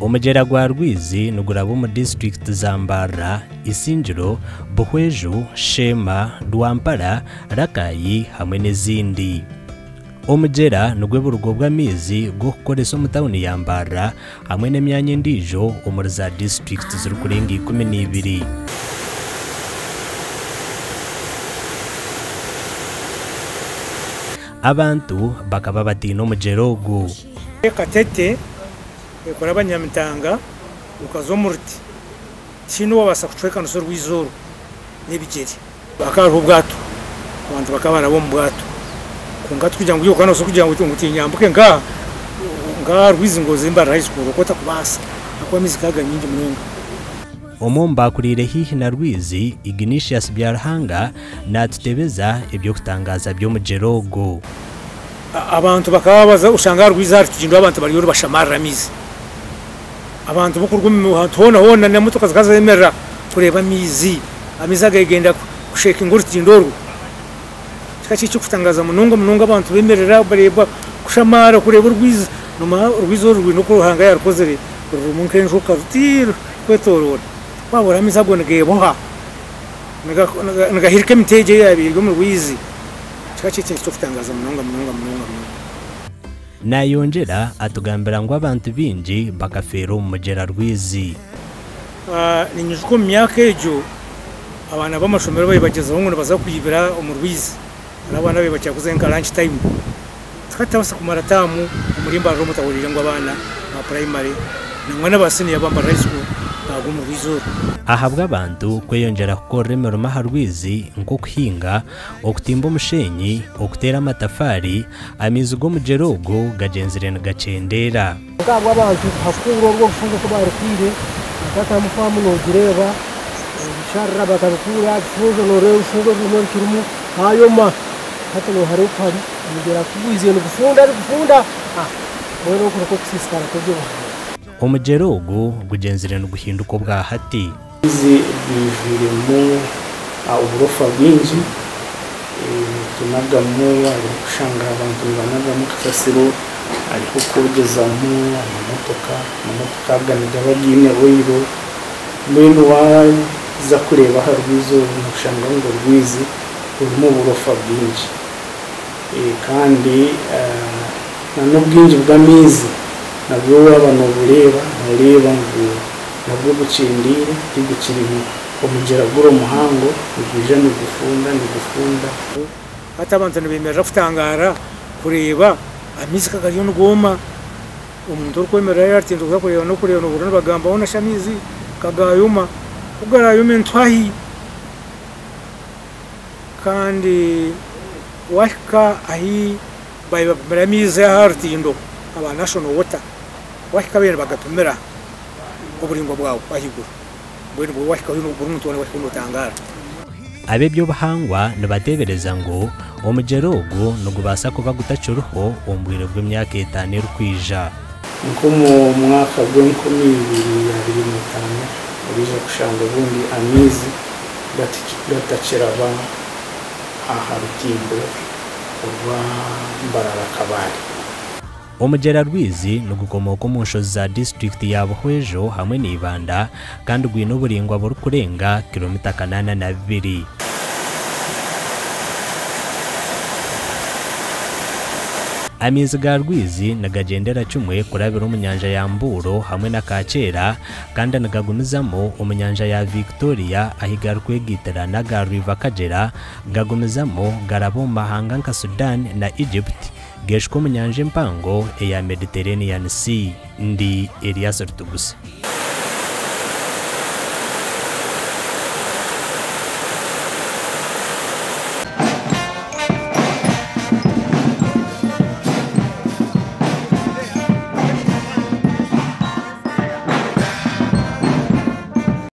Omugyera gwa Rwizi niguraba omu disiturikiti za Mbarara, Isingiro, Buhweju, Sheema, Rwampara, Rakai hamwe n'ezindi. Omugyera nigwo burugo bw'amaizi g'okukoresa omu tauni ya Mbarara hamwe n'emyanya endiijo omuri za disiturikiti zirikurenga 12. Abantu bakaba bataine omugyera ogu. Katete ekuraba Nyamitanga okaza omu Ruti tihaine owabaasa kucwekanisa orwizi orwo n'ebigyere. Hakaba hariho obwato, abantu bakaba baraba omu bwato kwonka tikugira ngu iwe okaba noobaasa kugira ngu tinyambuke nk'aha nk'aha rwizi ngu oze Mbarara High School okwo otakubaasa ahakuba amaizi gakaba gari maingi munonga. Omwe omu baakuriire haihi na rwizi, Ignatius Byaruhanga, naatutebeza eby'okutangaaza by'omugyera ogu. Abantu bakaba baza oshanga aha rwizi ahari Tugindwa abantu bariyo nibashamarira amaizi. Abantu b'okuruga omu hantu hoona hoona n'emotoka zikaba zemerera kureeba amaizi. Amaizi aga genda kushekinga orutindo orwo. Kikaba kiri eky'okutangaaza munonga munonga abantu bemerera bareeba kushamaara kureeba orwizi. Noomanya orwizi oru rwine oku Ruhanga yaarukozire rurimu nk'enjoka ruti rurikwetoroora. Ku waahurira amaizi ago nigeeboha, nigahirika emiti egyo eyaabaire eri omu rwizi. Kikaba kiri ekintu ky'okutangaaza munonga munonga munonga munonga. Naayongyera atugambira ngu abantu baingi bakafeera omu mugyera Rwizi. Ninyijuka omu myaka egyo abaana b'amashomero baabaire bagyezaho ngu nibaza kwibira omu rwizi. Hariho abaana abaabaire bakira kuzayo nka lunch time. Tukaba tutabaasa kumara taamu omuri Mbarara omu otahuriire ngu abaana ba purayimare nangwa n'aba siniya aba Mbarara High School baagwa omu rwizi orwo. Ahabw'abantu kweyongyera kukorera emirimo aha rwizi nk'okuhinga, okutimba omusheenyi, okuteera amatafaari, amaizi g'omugyera ogu gagyenzire nigakyendeera. Kwonka ahabw'abantu kuhakuura orwo orufunjo ku baarukwire, bakatamu faamu noogireeba, ebisharara bakabikuura, ebifunjo nooreeba ebifunjo ebimwe bikirimu haayoma. Hati noohareeba oku hari, omugyera ku gwizire nigufunda nigufunda, mbwenu oku nikwo kusiisikara kw'eby'obuhangwa. Omugyera ogu gugyenzire niguhinduka obwa hati. Amaizi gaijwiremu oburofa bwingi, nitunagamu hariho kushanga abantu nibanagamu kasasiro, hariho kwogyezamu amamotoka, amamotoka aga nigaba gaine oiro, mbwenu waaza kureeba aha rwizi oru noshanga ngu orwizi rurimu oburofa bwingi kandi n'obwingi bw'amaizi nabwo waaba nobureeba noreeba ngu Nabwo gukyendeire, tigukiri omugyera guri omuhango, nigwija nigufunda, nigufunda. Hati abantu nibemerera kutangaara kureeba amaizi ka gariyo nigooma. Omuntu orikwemerera yaaba arikutinda kuza kureeba n'okureeba nohurira nibagamba hoona shi amaizi ka gaayoma. Ku garaayome nituhahi? Kandi waahika ahi baabaire bapimira amaizi aha rutindo aba National Water, waahika baabaire nibagapimira. oburaingwa bwago ahaiguru, mbwenu buri wahikayo buri muntu weena wahikayo notangaara. Ab'eby'obuhangwa nibateebereza ngu omugyera ogu nigubaasa kuba gutakiriho omu bwire bw'emyaka etaano erikwija. Nk'omu mwaka gw'enkumi ibiri abiri n'etaano, oriija kushanga obundi amaizi gatakiraba aha rutindo orwa Mbarara Kabale. Omugyera Rwizi nigukomooka omu nshozi za disiturikiti ya Buhweju hamwe na Ibanda kandi gwine oburaingwa burikurenga kilomita 802. Amaizi ga Rwizi nigagyendera kimwe kurabira omu nyanja ya Mbuuro hamwe na Kaakyera kandi nigagumizamu omu nyanja ya Victoria ahi garikwegaitira n'aga River Kagyera gagumizamu garaba omu mahanga nka Sudan na Egypt Geeshuka omu nyanja empango eya Mediterranean Sea. Ndi Erias Rutuguse.